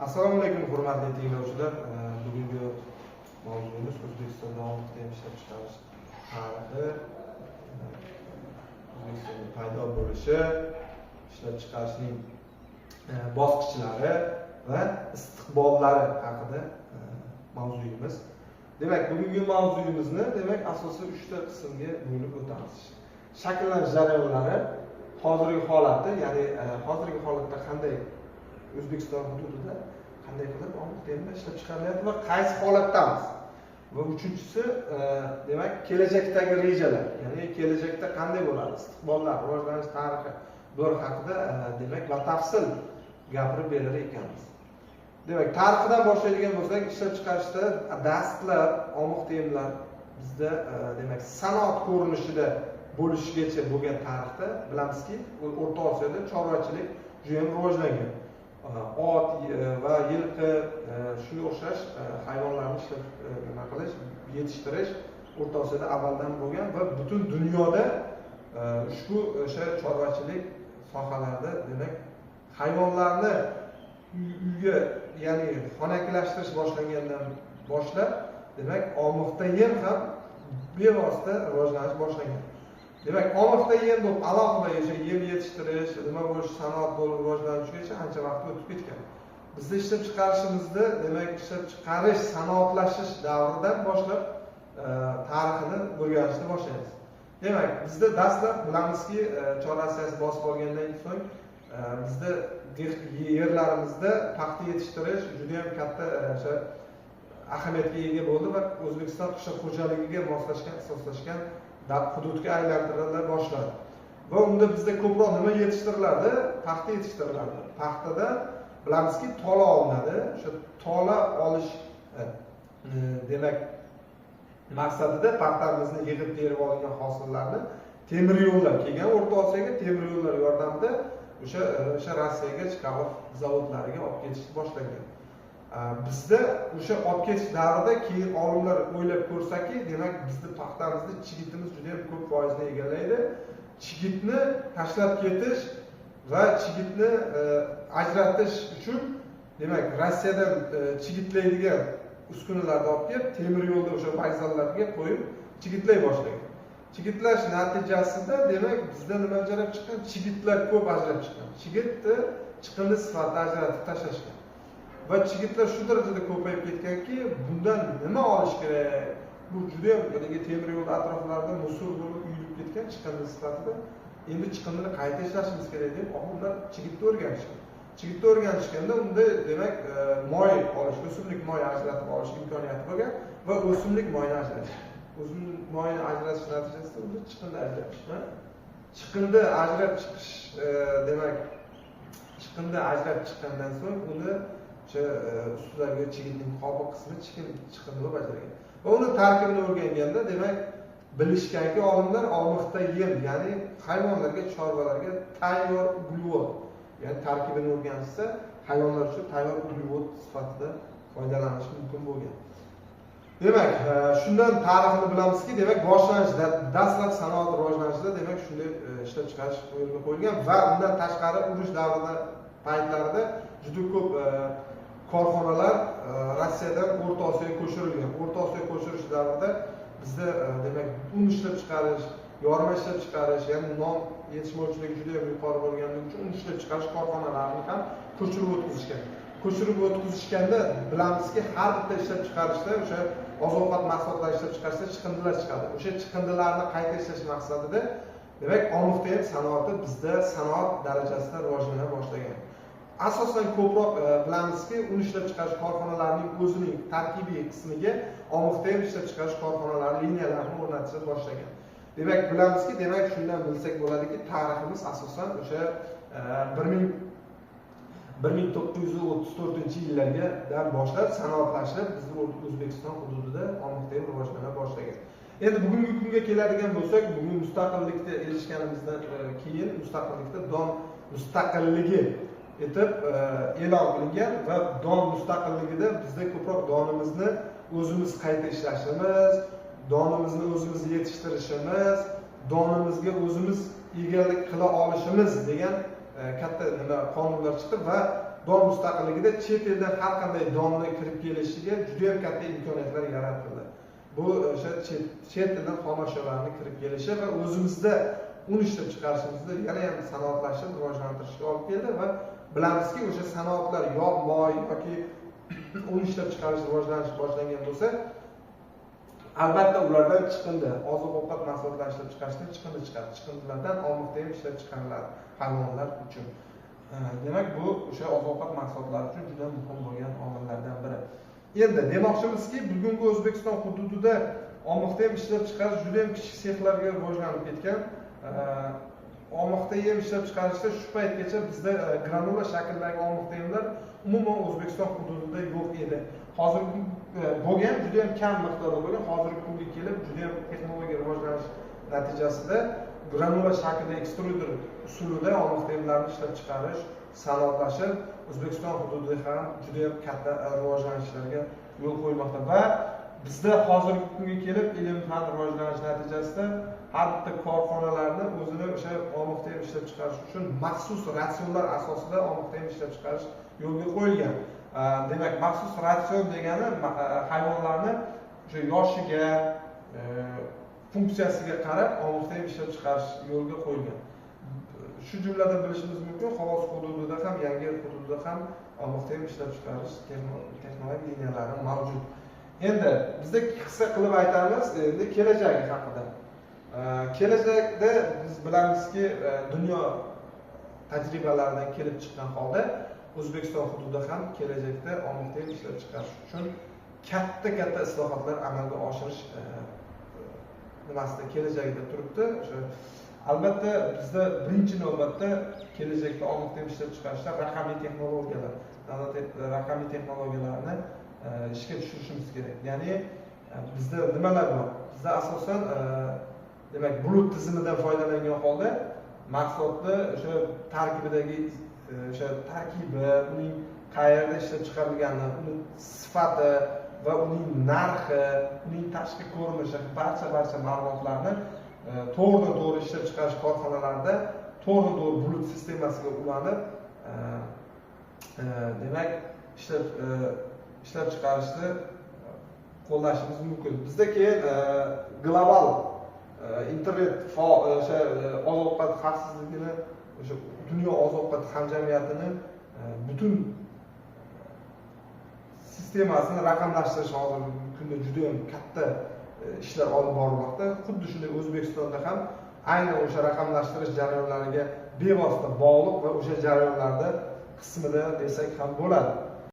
Assalomu alaykum, hurmatli tinglovchilar. Bugungi mavzuimiz O'zbekistonda omiq temir ishlab chiqarish tarixi, O'zbekistonda paydo bo'lishi, ishlab chiqarishning bosqichlari va istiqbollari haqida mavzuyimiz. Demak, bugungi mavzuyimizni demak asosiy 3 ta qismga bo'lib o'tamiz. Shakllanish jarayonlari, hozirgi holati, ya'ni hozirgi holatda qanday O'zbekiston hududida qanday qilib omiq temir ishlab chiqarilyapti va qaysi holatdamiz? Va uchinchisi, demak, kelajakdagi rejalar, ya'ni kelajakda qanday bo'ladi, istiqbollar, rivojlanish tarixi, bular haqida demak batafsil gapirib berar ekanmiz. Demak, tarixidan boshlaydigan bo'lsak, ishlab chiqarishda dastlab omiq temirlar bizda demak sanoat ko'rinishida bo'lishigacha bo'lgan tarixda bilamizki, O'rta Osiyoda chorvachilik juda ham rivojlangan. Ot va yilqi, shunga o'xshash hayvonlarni ishlab nima qilish, yetishtirish O'rta Osiyoda avvaldan bo'lgan va butun dunyoda ushbu o'sha chorvachilik sohalarida demak hayvonlarni uyga, ya'ni xonakilashtirish boshlangandan boshlab demak omiqda yem ham bevosita rivojlanish boshlangan. Demak, omiqda yem bo'lib alohida o'sha yem yetishtirish, nima bo'lish, sanoat bo'lib rivojlanishigacha ancha vaqt o'tib ketgan. Bizda ishlab chiqarishimizda demak ishlab chiqarish sanoatlashish davridan boshlab tarixini o'rganishni boshlaymiz. Demak, bizda dastlab bilamizki, Chor Rossiyasi bosib olgandan so'ng bizda yerlarimizda paxta yetishtirish juda ham katta o'sha ahamiyatga ega bo'ldi va O'zbekiston qishloq xo'jaligiga moslashgan, ixtisoslashgan hududga aylantirila boshladi. Va unda bizda ko'proq nima yetishtirilardi? Paxta yetishtirilardi. Paxtada bilamizki, tola olinadi. O'sha tola olish demak maqsadida paxtamizni yig'ib terib olingan hosillarni temir yo'llar kelgan O'rta Osiyoga, temir yo'llar yordamida o'sha Rossiyaga chiqarib zavodlariga olib ketish boshlangan. Bizda o'sha olib ketish davrida keyin olimlar o'ylab ko'rsaki, demak bizni paxtamizni chigitimiz juda ham ko'p foizni egallaydi. Chigitni tashlab ketish va chigitni ajratish uchun demak Rossiyadan chigitlaydigan uskunalarni olib kelib, temir yo'lda o'sha vokzallarga qo'yib chigitlay boshlagan. Chigitlash natijasida demak bizda nima ajrab chiqqan? Chigitlar ko'p ajrab chiqqan. Chigitni chiqindi sifatida ajratib tashlashgan. Va chigitlar shu darajada ko'payib ketganki, bundan nima olish kerak? Bu juda ham haligi temir yo'l atroflarida musor bo'lib uyilib ketgan chiqindi sifatida. Endi chiqindini qayta ishlashimiz kerak deb olimlar chigitni o'rganishgan. Chigitni o'rganishganda unda demak moy olish, o'simlik moyi ajratib olish imkoniyati bo'lgan va o'simlik moyini ajratish. O'simlik moyini ajratish natijasida unda chiqindi ajrab chiqqan. Chiqindi ajrab chiqish demak chiqindi ajrab chiqqandan so'ng uni o'sha ustidagi chigitning qobiq qismi chiqindi bo'lib ajralgan. Va uni tarkibini o'rganganda demak bilishganki olimlar omiqda yem, ya'ni hayvonlarga, chorvalarga tayyor uglevod, ya'ni tarkibini o'rganishsa hayvonlar uchun tayyor uglevod sifatida foydalanish mumkin bo'lgan. Demak, shundan tarixini bilamizki, demak boshlanishda dastlab sanoat rivojlanishida demak shunday ishlab chiqarish yo'lga qo'yilgan va undan tashqari urush davrida paytlarida juda ko'p korxonalar Rossiyadan O'rta Osiyoga ko'chirilgan. O'rta Osiyoga ko'chirish davrida bizda demak un ishlab chiqarish, yorma ishlab chiqarish, ya'ni non yetishmovchiligi juda ham yuqori bo'lganligi uchun un ishlab chiqarish korxonalarini ham ko'chirib o'tkazishgan. Ko'chirib o'tkazishganda bilamizki, har bitta ishlab chiqarishda o'sha oziq-ovqat mahsulotlari ishlab chiqarishda chiqindilar chiqadi. O'sha chiqindilarni qayta ishlash maqsadida demak omiq temir sanoati bizda sanoat darajasida rivojlana boshlagan. Asosan ko'proq bilamizki, un ishlab chiqarish korxonalarining o'zining tarkibiy qismiga omiq temir ishlab chiqarish korxonalari liniyalarini o'rnatishni boshlagan. Demak, bilamizki, demak shundan bilsak bo'ladiki, tariximiz asosan o'sha 1934-yillardan boshlab sanoatlashib bizni O'zbekiston hududida omiq temir rivojlana boshlagan. Endi bugungi kunga keladigan bo'lsak, bugun mustaqillikka erishganimizdan keyin mustaqillikda don mustaqilligi etib e'lon qilingan va don mustaqilligida bizda ko'proq donimizni o'zimiz qayta ishlashimiz, donimizni o'zimiz yetishtirishimiz, donimizga o'zimiz egalik qila olishimiz degan katta nima qonunlar chiqdi va don mustaqilligida chet eldan har qanday donni kirib kelishiga juda ham katta imkoniyatlar yaratildi. Bu o'sha chet eldan xomashyolarni kirib kelishi va o'zimizda un ishlab chiqarishimizni yana ham sanoatlashib rivojlantirishga olib keldi va bilamizki, o'sha sanoatlar yog', moy yoki un ishlab chiqarish rivojlanish boshlangan bo'lsa, albatta ulardan chiqindi, oziq-ovqat mahsulotlarini ishlab chiqarishdan chiqindi chiqadi. Chiqindilardan omiqda ham ishlab chiqariladi hayvonlar uchun. Demak, bu o'sha oziq-ovqat mahsulotlari uchun juda muhim bo'lgan omillardan biri. Endi demoqchimizki, bugungi O'zbekiston hududida omiqda ham ishlab chiqarish juda ham kichik sexlarga rivojlanib ketgan. Omiqda yem ishlab chiqarishda shu paytgacha bizda granula shaklidagi omiqda yemlar umuman O'zbekiston hududida yo'q edi. Hozirgi bo'lgan juda ham kam miqdorda bo'lgan, hozirgi kunga kelib juda ham texnologiya rivojlanish natijasida granula shaklida ekstruder usulida omiqda yemlarni ishlab chiqarish sanoatlashib, O'zbekiston hududida ham juda ham katta rivojlanishlarga yo'l qo'ymoqda va bizda hozirgi kunga kelib ilm fan rivojlanish natijasida har bitta korxonalarni o'zini o'sha omiqda yem ishlab chiqarish uchun maxsus ratsionlar asosida omiqda yem ishlab chiqarish yo'lga qo'yilgan. Demak, maxsus ratsion degani hayvonlarni o'sha yoshiga, funksiyasiga qarab omiqda yem ishlab chiqarish yo'lga qo'yilgan. Shu jumladan bilishimiz mumkin, Xovos hududida ham, Yangiyer hududida ham omiqda yem ishlab chiqarish texnologik liniyalari mavjud. Endi bizda qisqa qilib aytamiz, endi kelajagi haqida. Kelajakda biz bilamizki, dunyo tajribalaridan kelib chiqqan holda O'zbekiston hududida ham kelajakda omiqda yem ishlab chiqarish uchun katta-katta islohotlar amalga oshirish nimasida kelajakda turibdi. O'sha albatta bizda birinchi navbatda kelajakda omiqda yem ishlab chiqarishda raqamli texnologiyalar, raqamli texnologiyalarni ishga tushirishimiz kerak. Ya'ni bizda nimalar bor? Bizda asosan demak bulut tizimidan foydalangan holda mahsulotni o'sha tarkibidagi o'sha tarkibi, uning qayerda ishlab chiqarilgani, uning sifati va uning narxi, uning tashqi ko'rinishi, barcha ma'lumotlarni to'g'ridan-to'g'ri ishlab chiqarish korxonalarida to'g'ridan-to'g'ri bulut sistemasiga ulanib, demak ishlab chiqarishni qo'llashimiz mumkin. Bizda keyin global internet o'sha oziq-ovqat xavfsizligini, o'sha dunyo oziq-ovqat hamjamiyatini butun sistemasini raqamlashtirish hozirgi kunda juda ham katta ishlar olib borilmoqda. Xuddi shunday O'zbekistonda ham aynan o'sha raqamlashtirish jarayonlariga bevosita bog'liq va o'sha jarayonlarda qismida desak ham bo'ladi.